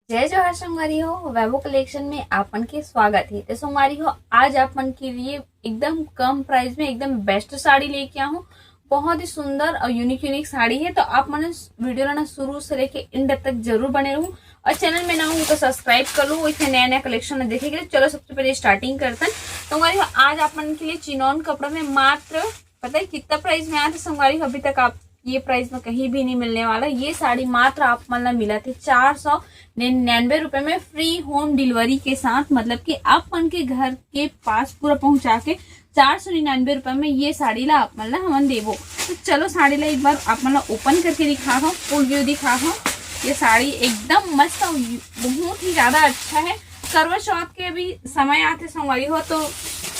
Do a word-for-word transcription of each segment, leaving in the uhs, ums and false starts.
जय जोहार संगवारी हो, वैभव कलेक्शन में आप मन के स्वागत है। तो संगवारी हो, आज आप मन के लिए एकदम कम प्राइस में एकदम बेस्ट साड़ी लेके आया हूँ। बहुत ही सुंदर और यूनिक यूनिक साड़ी है। तो आप मन वीडियो ला ना शुरू से लेके एंड तक जरूर बने रहू और चैनल में ना हो तो सब्सक्राइब कर लो, इतने नया नया कलेक्शन देखे के लिए। चलो सबसे पहले स्टार्टिंग करते हैं। तो संगवारी हो, आज आप मन के लिए चिनॉन कपड़ा में मात्र, पता है कितना प्राइस में आया था संगवारी हो? अभी तक आप ये प्राइस में कहीं भी नहीं मिलने वाला। ये साड़ी मात्र आप मन ला मिला थे चार सौ निन्यानवे रुपए में फ्री होम डिलीवरी के साथ, मतलब कि आप मन के घर के पास पूरा पहुंचा के चार सौ निन्यानवे रुपए में ये साड़ी ला आप मन ला हमन देबो। तो चलो साड़ी ला एक बार आप मन ला ओपन करके दिखा दो, फुल व्यू दिखा दो। ये साड़ी एकदम मस्त और बहुत ही ज्यादा अच्छा है। करवा चौथ के अभी समय आते संगवारी हो तो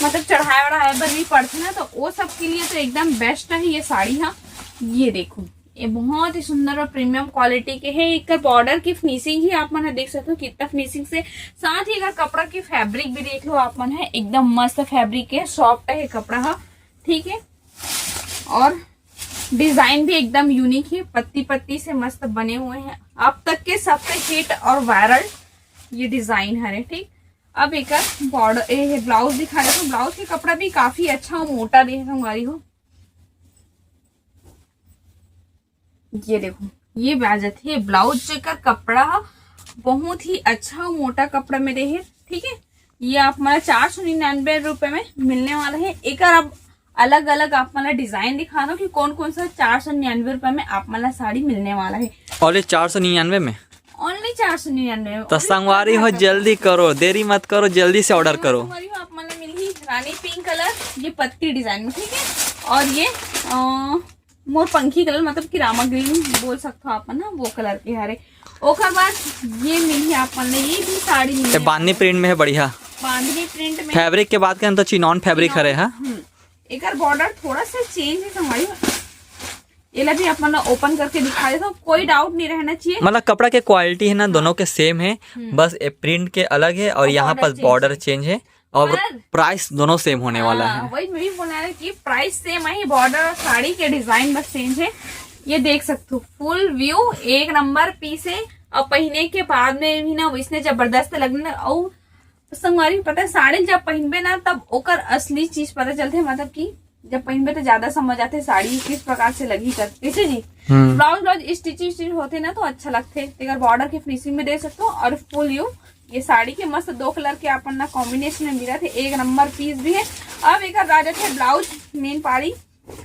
मतलब चढ़ाए वढ़ाए बर भी पड़थे ना, तो वो सब के लिए तो एकदम बेस्ट है ये साड़ी। हाँ, ये देखो, ये बहुत ही सुंदर और प्रीमियम क्वालिटी के है। एकर बॉर्डर की फिनिशिंग ही आप मन ह देख सकते हो कितना फिनिशिंग से, साथ ही अगर कपड़ा की फैब्रिक भी देख लो आप मन है, एकदम मस्त फैब्रिक है, सॉफ्ट है कपड़ा हा, ठीक है। और डिजाइन भी एकदम यूनिक है, पत्ती पत्ती से मस्त बने हुए हैं। अब तक के सबसे हिट और वायरल ये डिजाइन हरे, ठीक। अब एकर बॉर्डर, ये ब्लाउज दिखा रहे हो, ब्लाउज के कपड़ा भी काफी अच्छा मोटा दे संगवारी हो। ये देखो, ये आ जाती है ब्लाउज, जेकर कपड़ा बहुत ही अच्छा मोटा कपड़ा में दे है, ठीक है। ये आप मन ला चार सौ निन्यानवे रुपए में मिलने वाला है। एकर अब अलग अलग आप मन ला डिजाइन दिखा दो कि कौन कौन सा चार सौ निन्यानवे रुपए में आप मन ला साड़ी मिलने वाला है। और ये चार सौ निन्यानवे में? ओनली चार सौ निन्यानवे में। तो संगवारी हो, जल्दी करो, देरी मत करो, जल्दी से ऑर्डर करो। संगवारी हो, आप मन ला मिलही रानी पिंक कलर, ये पत्ती डिजाइन में, ठीक है। और ये अ, मोर पंखी कलर, मतलब कि रामा ग्रीन बोल सकते हो आप ना, वो कलर के हरे। ओकर बाद ये मिलही आप मन ला, ये भी साड़ी मिलही ये बांधनी प्रिंट में है, बढ़िया। बांधनी प्रिंट में। फैब्रिक के बात करें तो चिनॉन फैब्रिक हरे। हाँ, हम्म, एकर बॉर्डर थोड़ा सा चेंज है संगवारी, एला भी आप मन ला ओपन करके दिखा देता हूँ, कोई डाउट नहीं रहना चाहिए। मतलब कपड़ा के क्वालिटी है ना, दोनों के सेम है, बस ये प्रिंट के अलग है और यहाँ पर बॉर्डर बॉर्डर चेंज है और पर- प्राइस दोनों सेम होने वाला हाँ, है। वही मैं भी बोलने वाला कि प्राइस सेम है, बॉर्डर और साड़ी के डिजाइन बस चेंज है। ये देख सकते हो, फुल व्यू एक नंबर पीस है। और पहने के बाद में भी ना वैसने जबरदस्त लगने और संगवारी, पता है, साड़ी जब पहनबे ना तब ओकर असली चीज पता चलते, मतलब कि जब पहनबे तो ज्यादा समझ आते साड़ी किस प्रकार से लगी कर, कैसे जी। हम्म। ब्लाउज ब्लाउज स्टिचिंग स्टिच होते ना तो अच्छा लगते। अगर बॉर्डर के फिनिशिंग में दे सकते हो और फुल यू ये साड़ी के मस्त दो कलर के अपन ना कॉम्बिनेशन में मिला थे, एक नंबर पीस भी है। अब एक राजा थे ब्लाउज मेन पारी,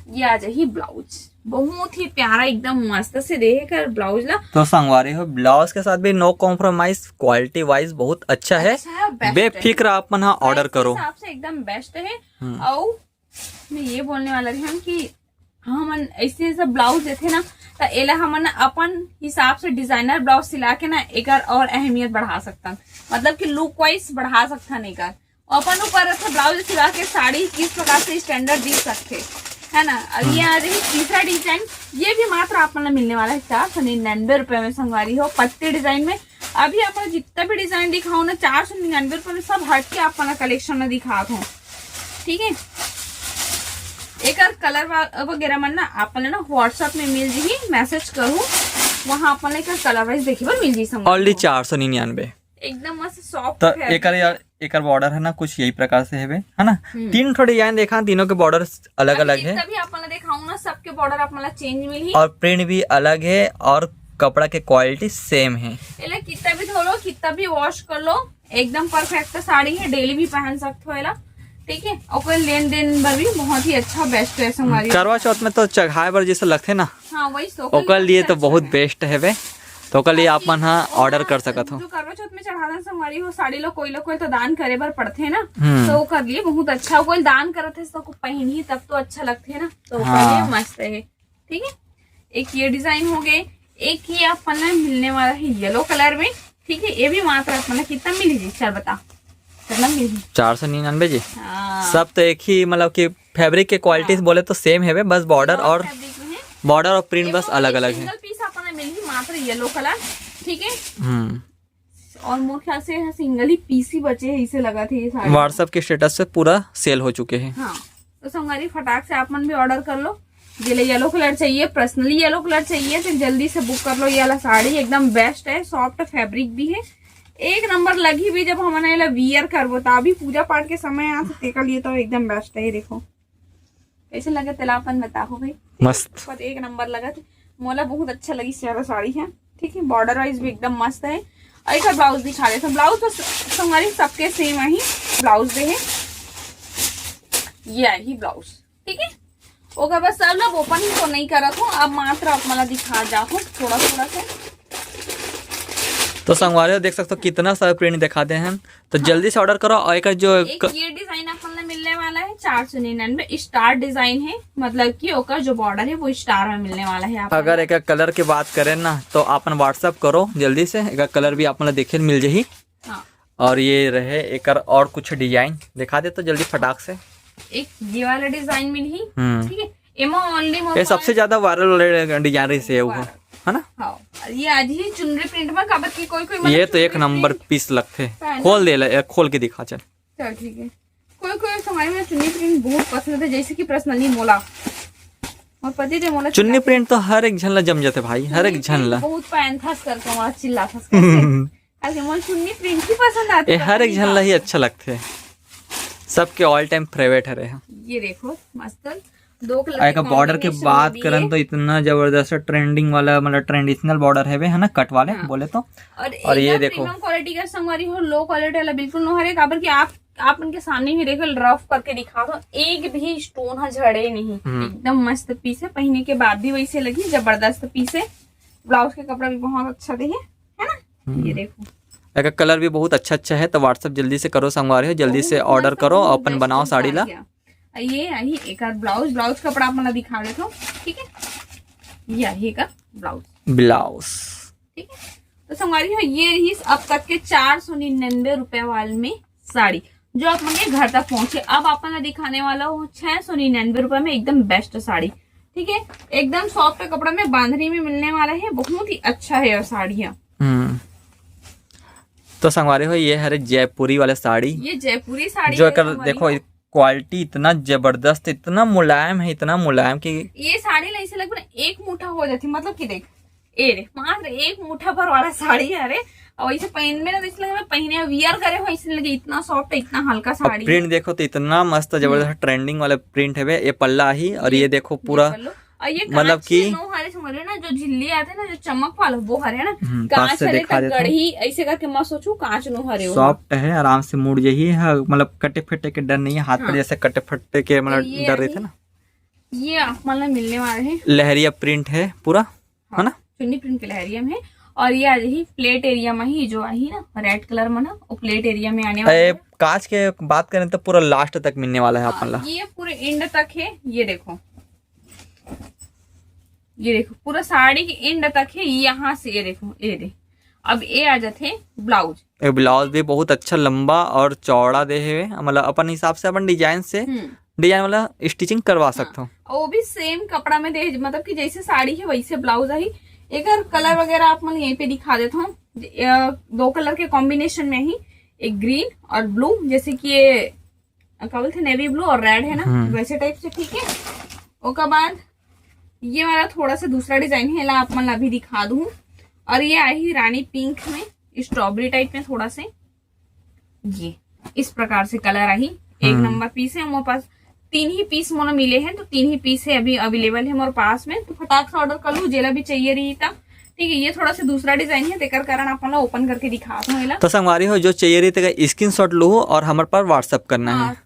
ये आ जाही ब्लाउज, बहुत ही प्यारा एकदम मस्त से देहे कर ब्लाउज ला। तो संगवारी हो, ब्लाउज के साथ भी नो कॉम्प्रोमाइज, क्वालिटी वाइज बहुत अच्छा है। अच्छा है, best है। बेफिक्र आप मन हा ऑर्डर Price के करो। हिसाब से एकदम बेस्ट है। हम्म। और मैं ये बोलने वाला रही हूँ कि हमन ऐसे ऐसे ब्लाउज देथे ना, तो एला हमन अपन हिसाब से डिजाइनर ब्लाउज सिला के ना एकर और अहमियत बढ़ा सकथन, मतलब कि लुक वाइज बढ़ा सकथन एकर। अपन ऊपर रखे ब्लाउज सिला के साड़ी किस प्रकार से स्टैंडर्ड दिख सकथे, है ना। अब ये आ रही तीसरा डिजाइन, ये भी मात्र आप मन ला मिलने वाला है चार सौ निन्यानवे रुपए में संगवारी हो, पत्ती डिजाइन में। अभी आप मन जितना भी डिजाइन दिखाओ ना, चार सौ निन्यानवे रुपए में सब हट के आप मन ला कलेक्शन में दिखात हो, ठीक है। एकर कलर वगैरह मन ना आप मन ला ना WhatsApp में मिल जही, मैसेज करू, वहाँ आप मन ला एकर कलर वाइज देखे बर मिल जही संगवारी ओनली हो। चार सौ निन्यानवे। एकदम मस्त सॉफ्ट तो फैब्रिक। एकर यार, एकर बॉर्डर है ना, कुछ यही प्रकार से है, है ना। हम्म। तीन ठो डिजाइन देखा, तीनों के बॉर्डर अलग अलग है जितना भी आप मन ला देखाऊं ना, सबके बॉर्डर आप मन ला चेंज मिलही। और प्रिंट भी अलग है और कपड़ा के क्वालिटी सेम है। एला कितना भी धो लो, कितना भी वॉश कर लो, एकदम परफेक्ट साड़ी है, डेली भी पहन सकते हो एला, ठीक है। और कोई लेन देन बर भी बहुत ही अच्छा बेस्ट है संगवारी। करवा चौथ में तो चढ़ाए बर जैसे लगथे ना, हाँ, वही तो ओकर लिए तो बहुत बेस्ट है बे। तो ओकर लिए आप मन हा ऑर्डर कर सकत हो। जो करवा चौथ में चढ़ाना संगवारी हो साड़ी लो, कोई लो कोई तो दान करे बर पड़थे ना, हम्म। तो ओकर लिए बहुत अच्छा। कोई दान करत है तो पहनही तब तो अच्छा लगथे ना, तो ओकर हाँ। लिए मस्त है, ठीक है। एक ये डिजाइन हो गए, एक ये आप मन ला मिलने वाला है येलो कलर में, ठीक है। ये भी मात्र आप मन ला कितना मिली जी, चल बता, कितना मिली? चार सौ निन्यानवे जी। हाँ। सब तो एक ही, मतलब कि फैब्रिक के क्वालिटी बोले तो सेम है बे, बस बॉर्डर और फैब्रिक में है। बॉर्डर और प्रिंट बस अलग अलग है। सिंगल पीस आप मन ला मिलही मात्र येलो कलर, ठीक है। हम्म। और मोर ख्याल से यहाँ सिंगल ही पीस ही बचे है, इसे लगा थे ये साड़ी। WhatsApp के स्टेटस से पूरा सेल हो चुके हैं। हाँ, तो संगवारी फटाक से आप मन भी ऑर्डर कर लो। जेला येलो कलर चाहिए, पर्सनली येलो कलर चाहिए, तो जल्दी से बुक कर लो। ये वाला साड़ी एकदम बेस्ट है, सॉफ्ट फैब्रिक भी है, एक नंबर लगही भी। जब हमन एला वियर करबो, त अभी पूजा पाठ के समय आ, तो तेकर लिए तो एकदम बेस्ट है। ये देखो, कैसे लगे तेला अपन बताओ भाई। मस्त। पर एक नंबर लगत हे। मोला बहुत अच्छा लगी सारा साड़ी है, ठीक है। बॉर्डर वाइज भी एकदम मस्त है। और एक ब्लाउज दिखा देते, ब्लाउज तो स- संगवारी सबके सेम ही ब्लाउज दे है। ये आई ब्लाउज, ठीक है। ओकर बाद सब लोग ओपन ही तो नहीं करत हो, अब मात्र आप मला दिखा जाओ थोड़ा थोड़ा से। तो संगवारी हो, देख सकते हो कितना सारा प्रिंट दिखाते हैं, तो जल्दी से ऑर्डर करो। और एक जो एक ये डिजाइन अपन ला मिलने वाला है चार सौ निन्यानवे, स्टार डिजाइन है, मतलब कि ओकर जो बॉर्डर है वो स्टार में मिलने वाला है आप अगर एक कलर की बात करें ना, तो अपन व्हाट्सअप करो जल्दी से, एक कलर भी आप मतलब देखे मिल जाही। हाँ। और ये रहे एक और कुछ डिजाइन दिखा दे तो जल्दी फटाक से। एक ये वाला डिजाइन मिलही, हम्म। ठीक है। एमा ओनली ये सबसे ज्यादा वायरल वाले डिजाइन रही से वो, है ना? हाँ, ये आज ही चुनरी प्रिंट में, काबर की कोई कोई मतलब ये तो एक चुनरी नंबर प्रिंट पीस लगते हैं। पहन- खोल दे ले, खोल के दिखा चल। चल ठीक है। कोई कोई समय में चुन्नी प्रिंट बहुत पसंद है, जैसे कि पर्सनली मोला और पति दे मोला चुन्नी प्रिंट तो हर एक झन ला जम जाते भाई, हर एक झन ला। बहुत पहन खास करके मोला चिल्ला खास करके, काबर कि मोला चुन्नी प्रिंट ही पसंद आते ये हर एक झन ला ही अच्छा लगते हैं, सबके ऑल टाइम फेवरेट हरे हैं। ये देखो मस्त दो कलर और एक बॉर्डर के बात करन तो इतना जबरदस्त ट्रेंडिंग वाला, मतलब ट्रेडिशनल बॉर्डर है, है ना, कट वाले हाँ। बोले तो। और, और ये एकदम देखो। प्रीमियम क्वालिटी का संगवारी हो, लो क्वालिटी वाला बिल्कुल नो हरे, काबर कि आप आप उनके सामने ही देखो, रफ करके दिखा दो, एक भी स्टोन हा झड़े नहीं। हम्म। एकदम मस्त पीस है, पहने के बाद भी वैसे लगी, जबरदस्त पीस है। ब्लाउज के कपड़ा भी बहुत अच्छा दे है, है ना? ये देखो एक कलर भी बहुत अच्छा अच्छा है, तो व्हाट्सअप जल्दी से करो संगवारी हो, जल्दी से बहुत ऑर्डर मस्त, करो, बहुत अपन best बनाओ है साड़ी ला। साड़ियाँ। ये यही एक बार ब्लाउज, ब्लाउज कपड़ा अपना दिखा देता हूँ, ठीक है। यही का ब्लाउज, ब्लाउज। ठीक है। तो संगवारी हो, ये रही अब तक के चार सौ निन्यानवे रुपए वाले में साड़ी। जो आप मन के घर तक पहुंचे। अब अपन ला दिखाने वाला हूँ छह सौ निन्यानवे रुपए में एकदम बेस्ट साड़ी, ठीक है। एकदम सॉफ्ट कपड़ा में बांधनी में मिलने वाला है, बहुत ही अच्छा है ये साड़ियाँ। हम्म। तो संगवारी हो, ये हरे जयपुरी वाले साड़ी, ये जयपुरी साड़ी जो है एकर संगवारी देखो हो। क्वालिटी इतना जबरदस्त, इतना मुलायम है, इतना मुलायम कि ये साड़ी ला ऐसे लगभग एक मुठा हो जाती, मतलब कि देख, ए रे, मात्र एक मुठा भर वाला साड़ी है रे। और इसे पहन में ना, तो इसलिए मैं पहने वियर करे हो, इसलिए लगे इतना सॉफ्ट है, इतना हल्का साड़ी है। प्रिंट देखो तो इतना मस्त जबरदस्त ट्रेंडिंग वाला प्रिंट है। ये पल्ला ही, और ये देखो पूरा पल्लू। और ये मतलब कांच के कि नो हरे संगवारी ना, जो झिल्ली आते ना, जो चमक वाला, वो हरे ना, हम्म, पास कांच से हरे दिखा का देता हूँ। गढ़ी ऐसे करके मस्त सोचू कांच नो हरे हो। सॉफ्ट है, आराम से मुड़ जाही, हाँ, मतलब कटे फटे के डर नहीं है, हाथ पर हाँ। जैसे कटे फटे के मतलब ये डर अभी- रहते ना। ये आप मतलब मिलने वाले हैं लहरिया प्रिंट है पूरा, है ना? चुन्नी प्रिंट के लहरिया में। और ये आ जाही प्लेट एरिया में ही, जो आई ना रेड कलर में ना, वो प्लेट एरिया में आने वाला ए, है। कांच के बात करें तो पूरा लास्ट तक मिलने वाला है अपन ला। ये पूरे एंड तक है, ये देखो, ये देखो पूरा साड़ी के एंड तक है। यहाँ से ये देखो, ये दे, अब ये आ जाते ब्लाउज। ये ब्लाउज भी बहुत अच्छा लंबा और चौड़ा दे है, मतलब अपन हिसाब से अपन डिजाइन से हम्म डिजाइन वाला स्टिचिंग करवा सकते हो। और वो भी सेम कपड़ा में दे, मतलब कि जैसे साड़ी है वैसे ब्लाउज आई। एक कलर वगैरह आप मन यहीं पे दिखा देता हूँ, अ, दो कलर के कॉम्बिनेशन में ही, एक ग्रीन और ब्लू, जैसे कि ये अ, का बोलते नेवी ब्लू और रेड है ना, हम्म। वैसे टाइप से, ठीक है। ओकर बाद ये वाला थोड़ा सा दूसरा डिजाइन है, ला आप मन ला अभी दिखा दूँ। और ये आई रानी पिंक में, स्ट्रॉबेरी टाइप में थोड़ा से, ये इस प्रकार से कलर आई। एक हम्म। नंबर पीस है, मोर पास तीन ही पीस मोला मिले हैं, तो तीन ही पीस है अभी अवेलेबल है मोर पास में, तो फटाक से ऑर्डर कर लू, जेला भी चाहिए रही था। ठीक है, ये थोड़ा सा दूसरा डिजाइन है, तेकर कारण आप मन ला ओपन करके दिखात हूँ एला। तो संगवारी हो, जो चाहिए रही तेकर स्क्रीनशॉट लो और हमारे पास व्हाट्सएप करना है। हाँ,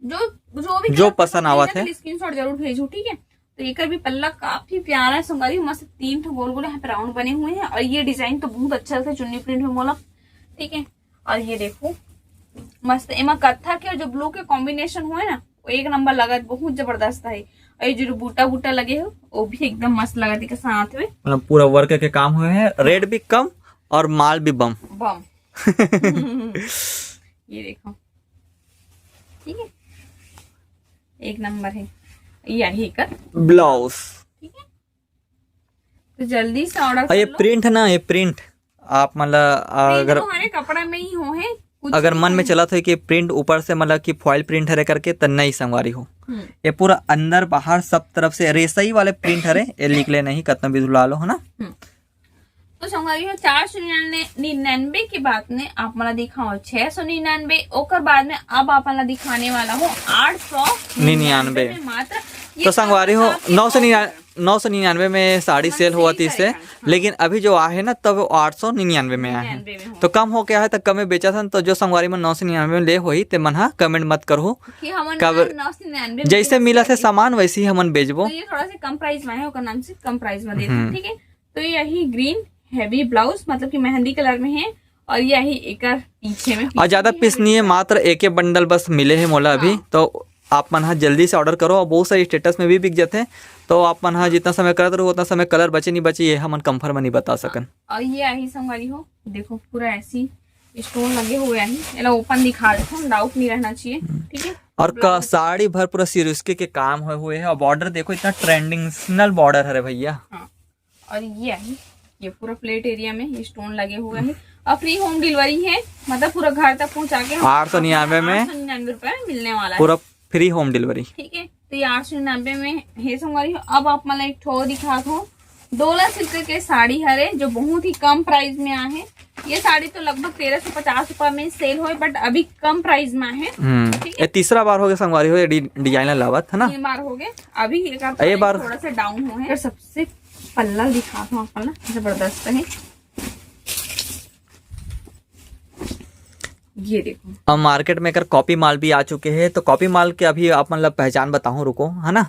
जो जो भी जो कलर पसंद आवत है। स्क्रीनशॉट जरूर भेजू, ठीक है। तो एकर भी पल्ला काफी प्यारा है संगवारी, मस्त तीन ठो गोल गोल यहाँ पे राउंड बने हुए हैं। और ये डिजाइन तो बहुत अच्छा लगता है चुन्नी प्रिंट में मोला, ठीक है। और ये देखो मस्त एमा कत्था के और जो ब्लू के कॉम्बिनेशन हुए ना, वो एक नंबर लगत, बहुत जबरदस्त है। और ये जो बूटा बूटा लगे हो, वो भी एकदम मस्त लगत है के साथ में। मतलब पूरा वर्क के काम हुए हैं, रेट भी कम और माल भी बम। बम। ये देखो, ठीक है, एक नंबर है। यही कर, ब्लाउज। ठीक है। तो जल्दी से ऑर्डर और ये कर लो। प्रिंट है ना, ये प्रिंट आप मतलब प्रिंट अगर तुम्हारे कपड़ा में ही हो है, कुछ अगर भी मन में नहीं। चलत होय कि प्रिंट ऊपर से, मतलब कि फॉइल प्रिंट हरे करके, त नहीं संगवारी हो। हम्म। ये पूरा अंदर बाहर सब तरफ से रेसई वाले प्रिंट हरे, ये निकले नहीं, कतना भी धुला लो, है ना? हम्म। तो संगवारी हो, चार सौ निन्यानवे, निन्यानवे के बाद में आप मन ला दिखाओ छह सौ निन्यानवे, ओकर बाद में अब आप मन ला दिखाने वाला हो आठ सौ निन्यानवे। में मात्र। ये तो संगवारी हो, साथ में नौ सौ निन्यानवे, नौ सौ निन्यानवे में साड़ी मन सेल सही हुआ थी इससे, करेगा। हाँ। लेकिन अभी जो आहे ना, तब वो आठ सौ निन्यानवे में आए हैं। निन्यानवे में हो। तो कम हो गया है, तो कम में बेचा था, तो जो संगवारी मन नौ सौ निन्यानवे में ले होही, ते मन हा कमेंट मत करहु। कि हमन काबर नौ सौ निन्यानवे में जैसे बेच मिला थे सके। सामान, वैसे ही हमन बेचबो। तो ये थोड़ा सा कम प्राइस में है, ओकर नाम से कम प्राइस में देते हैं, हम्म। ठीक है। तो ये यही ग्रीन हैवी ब्लाउज, मतलब कि मेहंदी कलर में है, और ये यही एकर पीछे में, और ज्यादा पीछे पीस नहीं है, मात्र एक ही बंडल बस मिले है मोला अभी। हाँ। तो आप मन हा जल्दी से ऑर्डर करो, और बहुत सारे स्टेटस में भी बिक जाते हैं। तो आप मन हा जितना समय करत रहो, उतना समय कलर बचे नहीं बचे, ये हमन कंफर्म नहीं बता सकन। और ये आही संगवारी हो, देखो पूरा ऐसी स्टोन लगे हुए हैं, एला ओपन दिखा देता हूँ, डाउट नहीं रहना चाहिए, हम्म। ठीक है। और का, साड़ी भर पूरा सिरोस्की के काम हुए हुए है, और बॉर्डर देखो, इतना ट्रेडिशनल बॉर्डर है रे भैया। हाँ। और ये है, ये पूरा प्लेट एरिया में ये स्टोन लगे हुए हैं, और फ्री होम डिलीवरी है, मतलब पूरा घर तक पहुंचा के हम आठ सौ निन्यानवे में, आठ सौ निन्यानवे रुपए में मिलने वाला है। पूरा फ्री होम डिलीवरी। ठीक है, तो ये आठ सौ निन्यानवे में है संगवारी हो। अब आप मन ला एक ठो दिखात हो, डोला सिल्क के साड़ी हरे, जो बहुत ही कम प्राइस में आहे। ये साड़ी तो लगभग तेरह सौ पचास रुपए में सेल होए, बट अभी कम प्राइस में आहे। हम्म, ठीक है। ये तीसरा बार हो गया संगवारी हो, ये डि-, डिजाइन लावत है ना। तीन बार हो गए, अभी एक ये बार थोड़ा सा डाउन हुए हैं। सबसे पल्ला दिखात हूँ आप मन ला, जबरदस्त है। ये देखो। अब मार्केट में एकर कॉपी माल भी आ चुके हैं, तो कॉपी माल के अभी आप मन ला पहचान बताहूँ, रुको, है ना।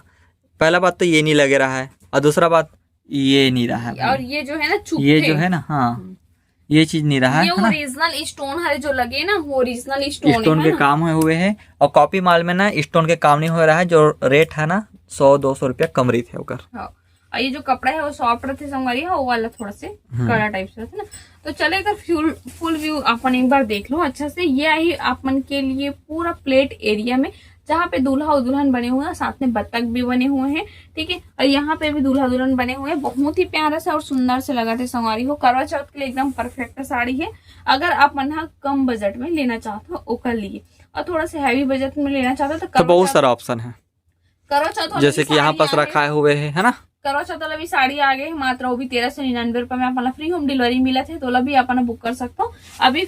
पहला बात तो ये नहीं लगे रहा है, और दूसरा बात ये नहीं रहा है। और ये जो है ना, चुपके। ये जो है ना, हाँ, हम्म। ये चीज नहीं रहा है, ये है ना? ओरिजिनल स्टोन है जो लगे ना, वो ओरिजिनल स्टोन स्टोन है के ना? काम हुए हुए है, और कॉपी माल में ना स्टोन के काम नहीं हो रहा है। जो रेट है ना, सौ दो सौ रुपया कम रही थे ओकर। हाँ। और ये जो कपड़ा है वो सॉफ्ट रहते संगवारी है, वो वाला थोड़ा से हम्म। कड़ा टाइप से रहता है ना। तो चले, अगर फुल फुल व्यू अपन एक बार देख लो अच्छा से। ये आई आप मन के लिए पूरा प्लेट एरिया में, जहाँ पे दूल्हा और दुल्हन बने हुए हैं, साथ में बत्तख भी बने हुए हैं, ठीक है। और यहाँ पे भी दूल्हा दुल्हन बने हुए हैं, बहुत ही प्यारा सा और सुंदर से लगा थे संगवारी हो। करवा चौथ के लिए एकदम परफेक्ट साड़ी है, अगर आप मन हा कम बजट में लेना चाहते हो ओकर लिए, और थोड़ा सा हैवी बजट में लेना चाहते हो तो तो करवा बहुत चौथ सारा ऑप्शन है। करवा चौथ वाला जैसे भी कि यहाँ साड़ी पास आ गए। रखा हुए है, है ना? करवा चौथ वाला भी साड़ी आ गए, मात्र वो भी तेरह सौ निन्यानवे रुपए में आप मन ला फ्री होम डिलीवरी मिलत है, तो ओला भी आप मन बुक कर सकते हो। अभी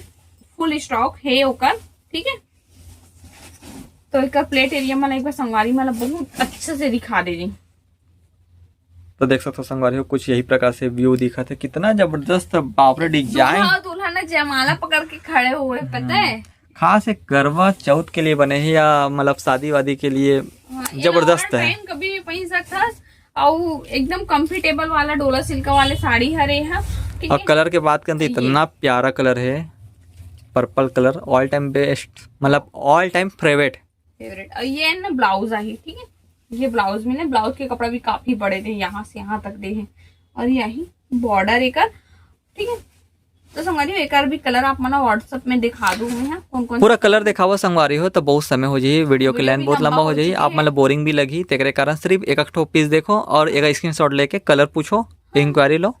फुल स्टॉक है ओकर, ठीक है। तो एक प्लेट एरिया में एक बार संगवारी मन ला बहुत अच्छे से दिखा दे रही। तो देख सकते हो संगवारी हो, कुछ यही प्रकार से व्यू दिखा थे। कितना जबरदस्त, बाप रे, डिजाइन। दूल्हा और दुल्हन ने जयमाला पकड़ के खड़े हुए, पता है? खास एक करवा चौथ के लिए बने हैं या मतलब शादी वादी के लिए हाँ, ये जबरदस्त है। टाइम कभी भी पहन सकता है। और एकदम कंफर्टेबल वाला डोला सिल्क वाले साड़ी हरे है, ठीक और है? कलर के बात करते, ये इतना प्यारा कलर है, purple colour, all time best, मतलब ऑल टाइम फेवरेट। फेवरेट। और ये है ना ब्लाउज आई, ठीक है, ये ब्लाउज में ना, ब्लाउज के कपड़ा भी काफी बड़े थे, यहाँ से यहाँ तक दे हैं। और यही बॉर्डर एकर, ठीक है। तो संगवारी हो, एकर भी कलर आप मन ला WhatsApp में दिखा दूँ मैं, हाँ, कौन कौन पूरा सा कलर दिखावा संगवारी हो, तो बहुत समय हो जाही, वीडियो के वीडियो लेंथ भी बहुत लंबा लंबा हो हो जाही, जाही। आप मन ला बोरिंग भी लगही, तेकरे कारण सिर्फ एक ठो पीस देखो और एक स्क्रीनशॉट लेके कलर पूछो, हाँ। इंक्वायरी लो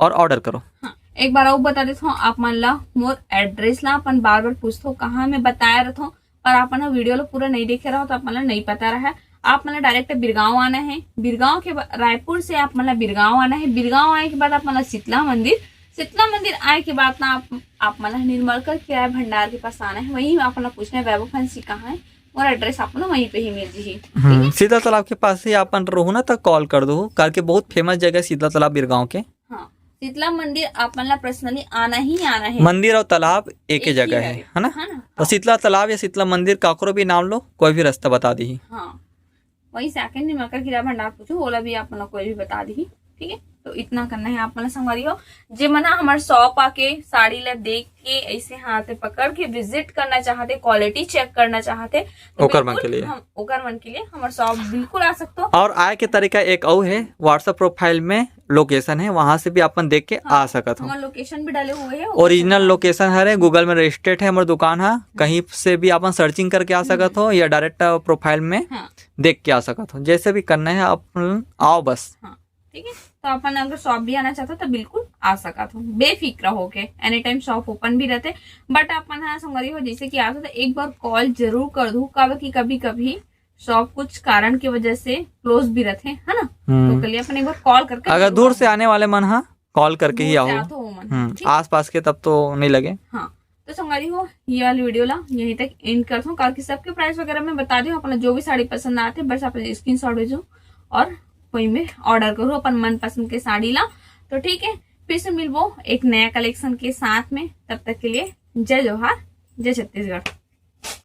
और ऑर्डर करो। हाँ, एक बार और बता देता हूँ आप मन ला, मोर एड्रेस ला अपन बार बार पूछथो, कहाँ मैं बताया रहता हूँ, पर आप मन वीडियो ला पूरा नहीं देखे रहो तो आप मन ला नहीं पता रहा। आप मन ला डायरेक्ट बिरगांव आना है, बिरगांव के बा-, रायपुर से आप मन ला बिरगांव आना है, बिरगांव आए के बाद आप मन ला शीतला मंदिर, शीतला मंदिर आए के बाद ना आप, आप मन ला निर्मलकर किराया भंडार के पास आना है, वहीं आप मन ला पूछना है वैभव फैंसी कहाँ है, और एड्रेस आप मन ला वहीं पे ही मिल जाही। हम्म, शीतला तालाब के पास ही आप मन रहो ना, तो कॉल कर दो, काबर के बहुत फेमस जगह है शीतला तालाब बिरगांव के। हाँ, शीतला मंदिर आप मन ला पर्सनली आना ही आना है। मंदिर और तालाब एक ही एक ही जगह है, है। है ना? है ना? तो हाँ। शीतला तालाब या शीतला मंदिर काकरो भी नाम लो, कोई भी रास्ता बता दी। हाँ, वहीं से आके निर्मलकर किराया भंडार पूछो, ओला भी आप मन ला कोई भी बता दी। ठीक है, तो इतना करना है आप मन ला संगवारी हो। जे मन हा हमर शॉप आके साड़ी ला देख के ऐसे हाथ पकड़ के विजिट करना चाहते, क्वालिटी चेक करना चाहते, तो ओकर मन बिल्कुल के लिए। हम, ओकर मन के लिए हमर शॉप बिल्कुल आ सकते हो। और आए के तरीका एक और है, WhatsApp प्रोफाइल में लोकेशन है, वहाँ से भी अपन देख के हाँ, आ सकत हो। हमर लोकेशन भी डाले हुए है, ओरिजिनल लोकेशन हरे, गूगल में रजिस्टर्ड है हमर दुकान हा, कहीं से भी अपन सर्चिंग करके आ सकत हो या डायरेक्ट प्रोफाइल में हाँ। देख के आ सकत हो। जैसे भी करना है आप आओ बस। हाँ, ठीक है। तो अपन अगर शॉप भी आना चाहते हो तो बिल्कुल आ सकत हो, बेफिक्र होके। एनी टाइम शॉप ओपन भी रहते। बट अपन हा संगवारी हो, जैसे कि आते तो एक बार कॉल जरूर कर दू, काबर कि कभी कभी शॉप कुछ कारण की वजह से क्लोज भी रहते, है ना? हम्म। तो कल अपन एक बार कॉल करके अगर जरूर दूर आओ। से आने वाले मन हा कॉल करके ही दूर से आओ। आते हो मन, हम्म, ठीक? आसपास के तब तो नहीं लगे। हाँ, तो संगवारी हो, ये वाली वीडियो ला यहीं तक एंड करत हूँ, काबर कि सबके प्राइस वगैरह मैं बता दी हूँ। अपना जो भी साड़ी पसंद आते, बस अपन स्क्रीनशॉट भेजो और वही में ऑर्डर करो अपन मनपसंद के साड़ी ला। तो ठीक है, फिर से मिलबो एक नया कलेक्शन के साथ में। तब तक के लिए जय जोहार, जय छत्तीसगढ़।